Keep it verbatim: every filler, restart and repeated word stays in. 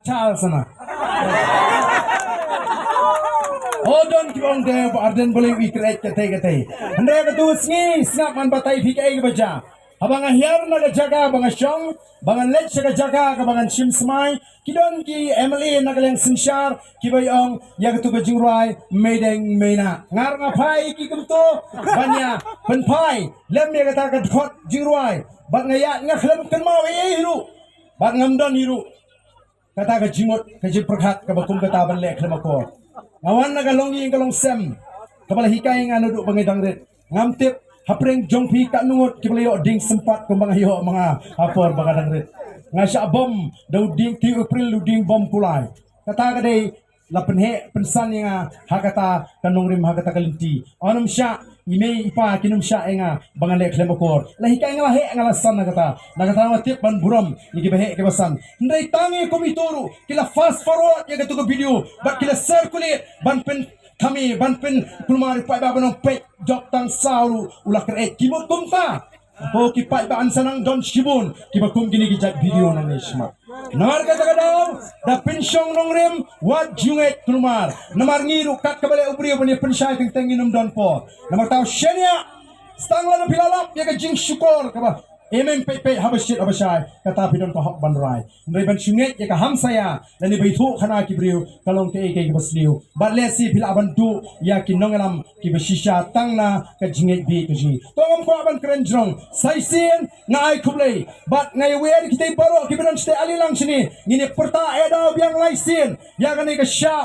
Charles na. O don ki ong de ba Ardent Valley wi kret kate kate. Hynrei katu sngi sngap man batai phi kaei ba ja. Haba nga hiar na ka jaka ba nga shong, ba ngan leit sha ka jaka kaba ngan shim smai, ki don ki M L A na ka liang synshar kiba ong ïa katu ka jingrwai meideng meina. Ngar nga phai ki kumto ban ïa pynphai lem ïa kata ka dkhot jingrwai. Bad nga ïa nga khlem kynmaw ei ei hi ruh. Bad ngam don hi ruh kata ka jingmut ka jingpyrkhat kaba kum kata ban leh khlem akor. Nga wan na ka longïing ka longsem kaba la hikai nga naduh ba ngi dang rit. Ngam tip hapdeng jong phi katno ngut kiba la ïoh dieng sympat kumba nga ïoh ma nga ha por ba nga dang rit. Nga shah bom da u dieng, te u April u dieng bom kulai. Kata ka dei la pynheh pynsan ïa nga ha kata ka nongrim, ha kata ka lynti. Ym shah i mei i pa kin ym shah ïa nga ba ngan leh khlem akor. La hikai nga la heh nga la san na kata. Na kata nga tip ban burom ïa kiba heh kiba san. Hynrei tang ïa kum ito ruh ki la fast forward ïa katu ka video bad ki la circulate ban pynthame, ban pynkulmar ïa u paidbah ban ong peit, jop tang saw ruh u la kret. Ki mut kumta. Ko ki paidbah, yn sa nang don shibun kiba kum kine ki jait video nangne shwa. Namar kata ka daw da pynshong nongrim wat jingngeit kulmar. Namar ngi ruh kat kaba leh u briew ban ïa pynshai teng teng ngin ym don por. Namar kata u shaniah, tang lada phi la lap ïa ka jingshukor kaba em em peit peit haba shit haba shai, kata phi don ka hok ban rai. Hynrei ban shu ngeit ïa ka hamsaia lane ba ithuh khana ki briew ka long kaei kaei kaba sniew. Bad lehse phi lah ban duh ïa ki nongïalam kiba shisha tang na ka jingngeit bieit ka jong ngi. To ngam kwah ban kren jrong. Sa shisien nga ai khublei bad nga ïawer ïa kitei baroh kiba don shatei, ale lang shane ngin ïa pyrta, eh, da biang lai sien ïa kane ka sha